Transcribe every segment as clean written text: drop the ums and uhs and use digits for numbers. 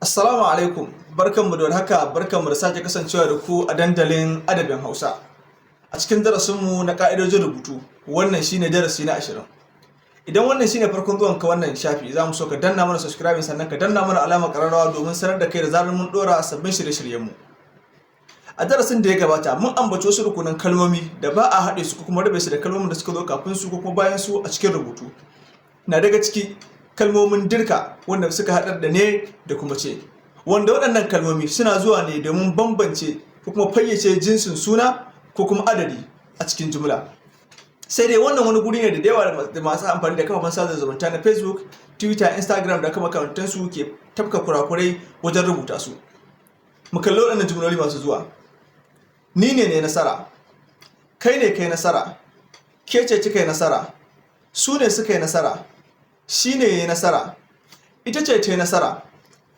Assalamu alaikum, barkanmu da warhaka, barkanmu da sake kasancewa da ku a dandalin adabin Hausa. A cikin darasinmu na ƙa'idojin rubutu, wannan shine darasi na 20. Idan wannan shine farkon zuwanka wannan shafi, za mu so ka danna mana subscribing, sannan ka danna mana alamar ƙararrawa domin sanar da kai da zarar mun ɗora sabbin shirye-shiryenmu. A darasin da ya gabata, mun ambaci wasu rukunin kalmomi da ba a haɗe su ko kuma rabe su da kalmomin da suka zo kafin su ko kuma bayan su a cikin rubutu. Na daga ciki kalmomin dirka wanda suka haɗar da ne da kuma ce, wanda waɗannan kalmomi suna zuwa ne domin bambance ko kuma fayyace jinsin suna ko kuma adadi a cikin jumla. Sai dai wannan wani guri ne da yawa da masu amfani da kafafen sada zumunta na Facebook, Twitter, Instagram da kuma makamantansu ke tafka kurakurai wajen rubuta su. Mu kalli waɗannan jumloli masu zuwa: Ni ne nai nasara, kai ne kai nasara, ke ce kika yi nasara, su ne suka yi nasara, shi ne ya yi nasara, ita ce ta yi nasara.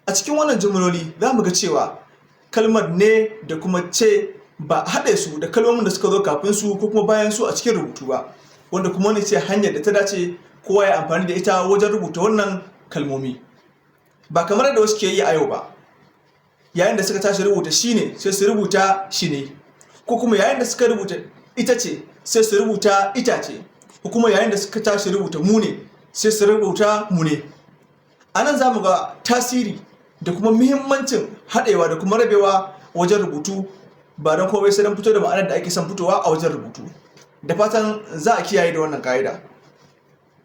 A cikin wannan jumloli, za mu ga cewa kalmar ne da kuma ce ba a haɗe su da kalmomin da suka zo kafin su ko kuma bayan su a cikin rubutu ba, wanda kuma wani ce hanyar da ta dace kowa ya amfani da ita wajen rubuta wannan kalmomi, ba kamar da wasu ke yi a yau ba. Yayin da suka tashi rubuta shi ne, sai su rubuta shi ne, ko kuma yayin da suka rubuta ita ce, sai su rubuta itace, ko kuma yayin da suka tashi rubuta mu ne, sai su rubuta mu ne. A nan za mu ga tasiri da kuma muhimmancin haɗewa da kuma rabewa wajen rubutu, ba don komai sai don fito da ma'anar da ake son fitowa a wajen rubutu. Da fatan za a kiyaye da wannan ka'ida.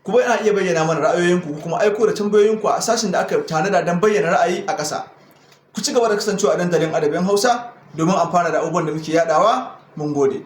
Kuma yana iya bayyana mana ra'ayoyinku ko kuma aiko da tambayoyinku a sashen da aka tanada don bayyana ra'ayi a ƙasa. Ku ci gaba da kasancewa a dandalin adabin Hausa domin amfana da abubuwan da muke yadawa. Mun gode.